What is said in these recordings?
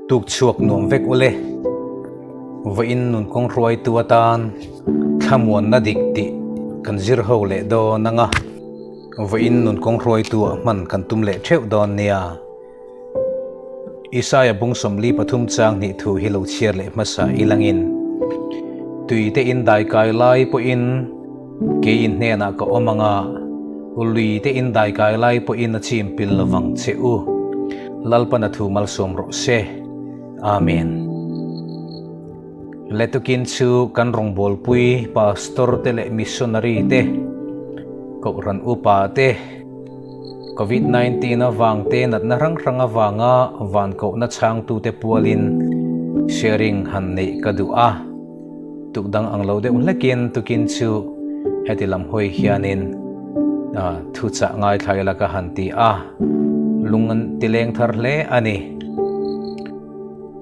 Tuk chhuak nuam vek ule. Vawiin nun kawng hruaitu atan thlamuanna dik tih kan zir ho leh dawn anga vawiin nun kawng hruaitu ah hman kan tum leh theuh dawn nia. Isaia bung 43 chang hnih thu hi lo chhiar leh hmasa ilangin tuite in daikai lai pawhin kei in hnenah ka awm anga luite in daikai lai pawhin a chim pil lovang che u. Lalpan a thu malsawm rawh se. Amen. Letukin chu kan rawngbawlpui pastor te leh missionary te, kohhran upa te, Covid 19 avang te natna hrang hrang avanga van kohna chhangtute pualin sharing han neih ka duh a. Tuk dang ang lo deuh hlekin tukin chu heti lam hawi hianin thuchah ngaithla ila ka han ti a, lung an ti leng thar hle a ni.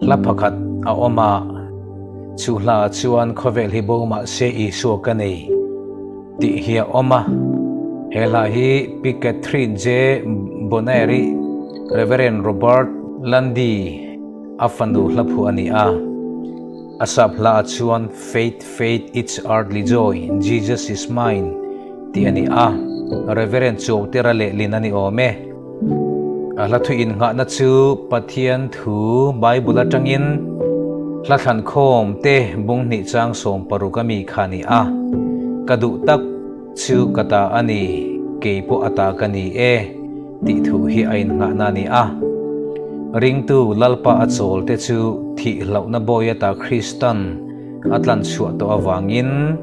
Hla pakhat a awm a, chu hla chuan khawvel hi bo mah se Isua ka nei tih hi a awm a. He hla hi Pi Catherine J. Bonner-i Reverend Robert Lundy a fanu hla phuah a ni a. A sap hla ah chuan Faith, Faith, It's Earthly Joy, Jesus is Mine tih a ni a, Reverend Chuautera lehlin a ni awm e. A hla thu innghahna chu Pathian thu Bible atangin hla thlankhawm te bung hnih chang 16 a mi kha a ni a, Ka duh tak chu ka ta a ni, kei pawh a ta ka ni e tih thu hi a innghahna a ni a. Ringtu Lalpa a chawl te chu thih hlauhna bawi ata Kristan a tlan chhuah tawh avangin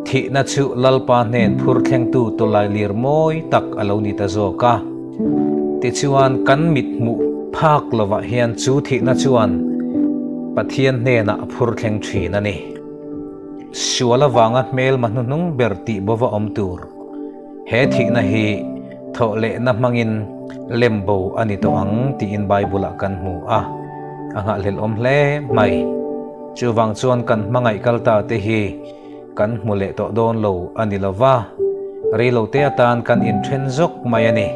thihna chu Lalpa hnen phur thlengtu tawlai lir mawi tak a lo ni ta zawk a. Tichuan kan mit hmuh phak lovah hian chu thihna chuan Pathian hnenah a phur thleng thin a ni. Sual avanga hmelma hnuhnung ber tih bova awm tur he thihna hi thawhlehna hmangin lem bo a ni tawh ang tiin Bible-ah kan hmu a, a nghahhlelh awm hle mai. Chuvang chuan kan hmangaih kal ta te hi kan hmu leh tawh dawn lo a ni lo va, reilote atan kan inthen zawk mai a ni.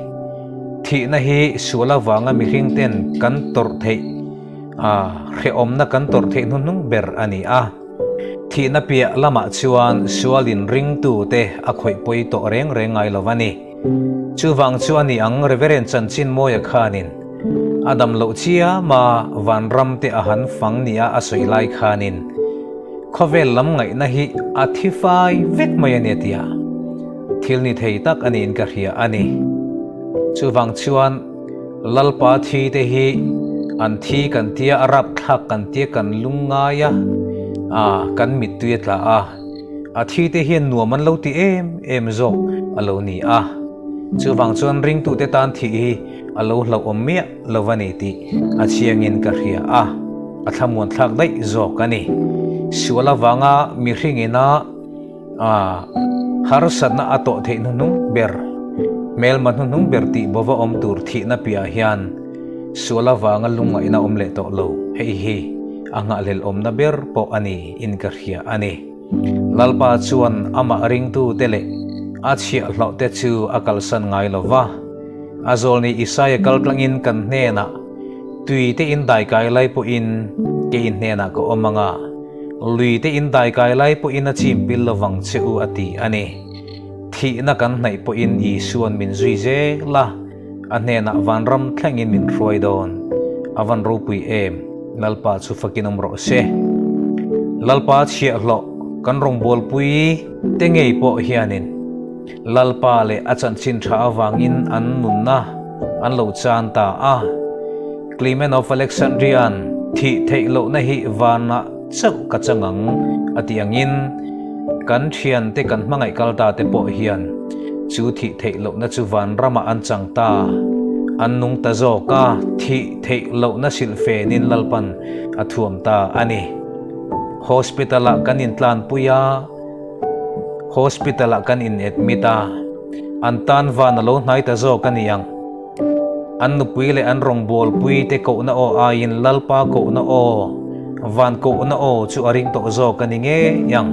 Thihna hi sual avanga mihring ten kan tawrh theih a, hrehawmna kan tawrh theih hnuhnung ber a ni a. Thihna piah lamah chuan sualin ringtute a khawih pawi tawh reng reng ngai lo a ni. Chuvang chu a ni ang Reverend Chanchin Mawia khanin a dam loh chiama vanram te a han fang nia a sawi lai khanin khawvel lam ngaihna hi a thi fai vek mai a ni a ti a, thil ni thei tak a niin ka hria a ni. Chuvang chuan Lalpa thi te hi an thi kan tia, a rapthlak kan tia, kan lung ngai a, ah kan mittui a tla a, a thi te hian nuam an lo ti em em zawk a lo ni a. Chuvang chuan ringtute tan thih hi a lo hlauhawm miah lo a ni tih a chiangin ka hria a, a thlamuan thlak daih zawk a ni. Sual avanga mihring ina A harsatna a tawh theih hnuhnung ber, hmelma hnuhnung ber tih bova awm tur thihna piah hian sual avanga lungngaihna awm leh tawh lo. Hei hi a nghahhlelh awmna ber pawh a ni in ka hria a ni. Lalpa chuan amah ringtute leh a chhiahhlawhte chu a kalsan ngai lo va. A zawlni Isaia kaltlangin kan hnenah tui te in daikai lai pawhin kei hnenah ka awm ang a, Lui te in daikai lai pawhin a chim pil lovang che u a ti a ni. Thihna kan hnaih pawhin Isua'n min zui zel a, a hnenah vanram thlengin min hruai dawn. A van ropui em, Lalpa chu fakin awm rawh se. Lalpa chhiahhlawh kan rawngbawlpui te ngei pawh hianin Lalpa leh a chanchin tha avangin an nunna an lo chan ta a. Clement of Alexandria'n thih theih lohna hi vanah chauh ka chang ang a tih angin kan thiante kan hmangaih kal ta te pawh hian chu thih theih lohna chu vanramah an chang ta, an nung ta zawk a, thih theih lohna silhfenin Lalpan a thuam ta a ni. Hospital-ah kan intlanpui a. Hospital ah kan in admit a, an tan van a lo hnai ta zawk a ni ang. An nupui leh an rawngbawlpui te kohna aw aiin Lalpa kohna aw, van kohna aw chu a ring tawh zawk a ni ngei ang.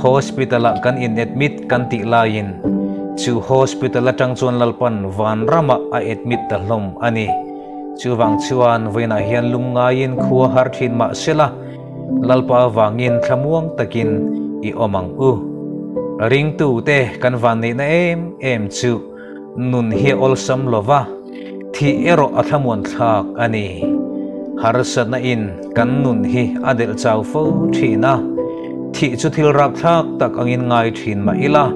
Hospital ah kan in admit kan tih laiin chu hospital atang chuan Lalpan vanramah a admit ta hlawm a ni. Chuvang chuan vawiinah hian lungngaiin khua har thin mah sela, Lalpa avangin thlamuang takin i awm ang u. Ringtute kan vanneihna em em chu nun hi a awlsam lo va, thih erawh a thlamuan thlak a ni. Harsatna in kan nun hi a delh chau fo thin a, thih chu thil rapthlak tak angin ngai thin mah ila,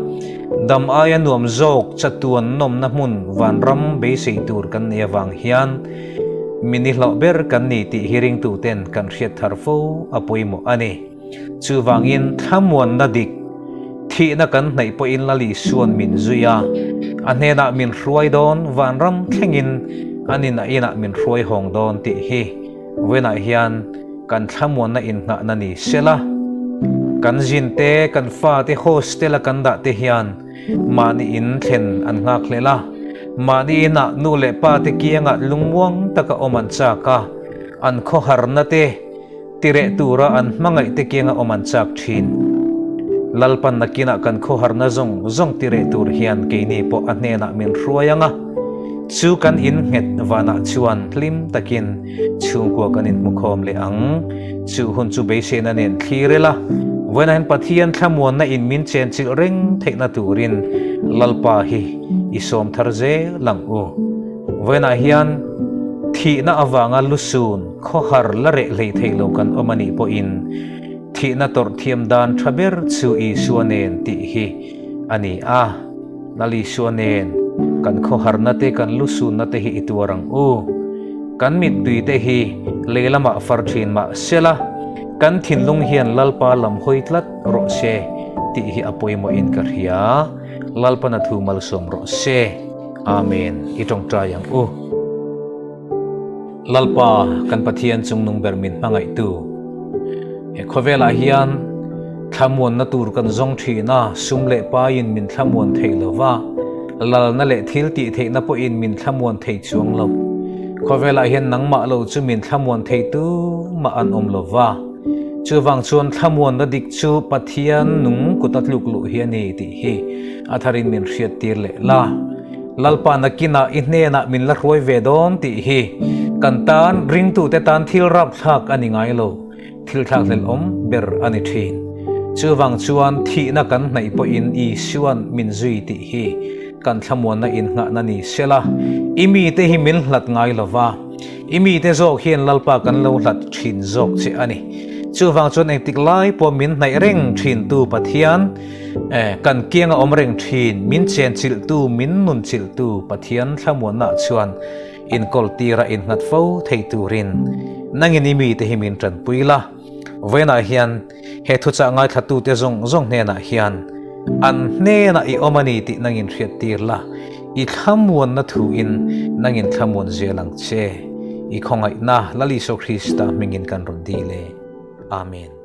dam aia nuam zawk chatuan nawmna hmun vanram beisei tur kan nei avang hian mi nihlawh ber kan ni tih hi ringtuten kan hriat thar fo a pawimawh a ni. Chuvangin thlamuanna dik, thihna kan hnaih pawhin Lal Isua'n min zui a, a hnenah min hruai dawn, vanram thlengin a nina inah min hruai hawng dawn tih hi vawiinah hian kan thlamuanna inngahna ni sela. Kan zinte, kan fate hostel a kan dah te hian mahni in thlen an nghak hlel a, mahni inah nu leh pa te kiangah lungmuang taka awm an chak a, an khawharna te, Tireh tura an hmangaih te kianga awm an chak thin. Lalpan nakinah kan khawharna zawng zawng tireh tur hian keini pawh a hnenah min hruai ang a, chu kan innghet vanah chuan hlim takin chhungkua kan inhmukhawm leh ang. Chu hun chu beiseina nen thlir ila, vawiinah hian Pathian thlamuanna in min chenchilh reng theihna turin Lalpa hi i sawm thar zel ang u. Vawiinah hian thihna avanga lusun Khawhar la reh hlei thei lo kan awm a nih pawhin thihna tawrh thiam dan tha ber chu Isua nen tih hi a ni a. Lal Isua nen kan khawharna te kan lusunna te hi i tuar ang u. Kan mittui te hi lei lamah far thin mah sela kan thinlung hian Lalpa lam hawi tlat rawh se tih hi a pawimawhin ka hria. Lalpana thu malsawm rawh se. Amen. I tawngtai ang u. Lalpa, kan Pathian chungnung ber min hmangaihtu. He khawvelah hian thlamuanna tur kan zawng thin a, sum leh paiin min thlamuan thei lo va, lalna leh thil tih theihna pawhin min thlamuan thei chuang lo. Khawvelah hian nangmah lo chu min thlamuan thei tumah an awm lo va. Chuvang chuan thlamuanna dik chu Pathian nung kuta tluk luh hi a ni tih hi a tharin min hriattir leh la. Lalpa nakinah i hnenah min la hruai ve dawn tih hi kan tan ringtute tan thil rapthlak a ni ngai lo, thil thlakhlelhawm ber a ni thin. Chuvang chuan thihna kan hnaih pawhin Isua'n min zui tih hi kan thlamuanna innghahna ni sela, i mite hi min hlat ngai lo va, i mite zawk hian Lalpa kan lo hlat thin zawk che a ni. Chuvang chuan engtik lai pawh min hnaih reng thintu Pathian, E, kan kianga awm reng thin, min chenchilhtu, min nunchilhtu Pathian thlamuannaah chuan inkawl tira innghat fo thei turin nangin i mite hi min tanpui la. Vawiinah hian he thuchah ngaithlatute zawng zawng hnenah hian an hnenah i awm a ni tih nangin hriattir la, i thlamuanna thuin nangin thlamuan zel ang che. I khawngaihna Lal Isua Krista hmingin kan rawn dil e. Amen.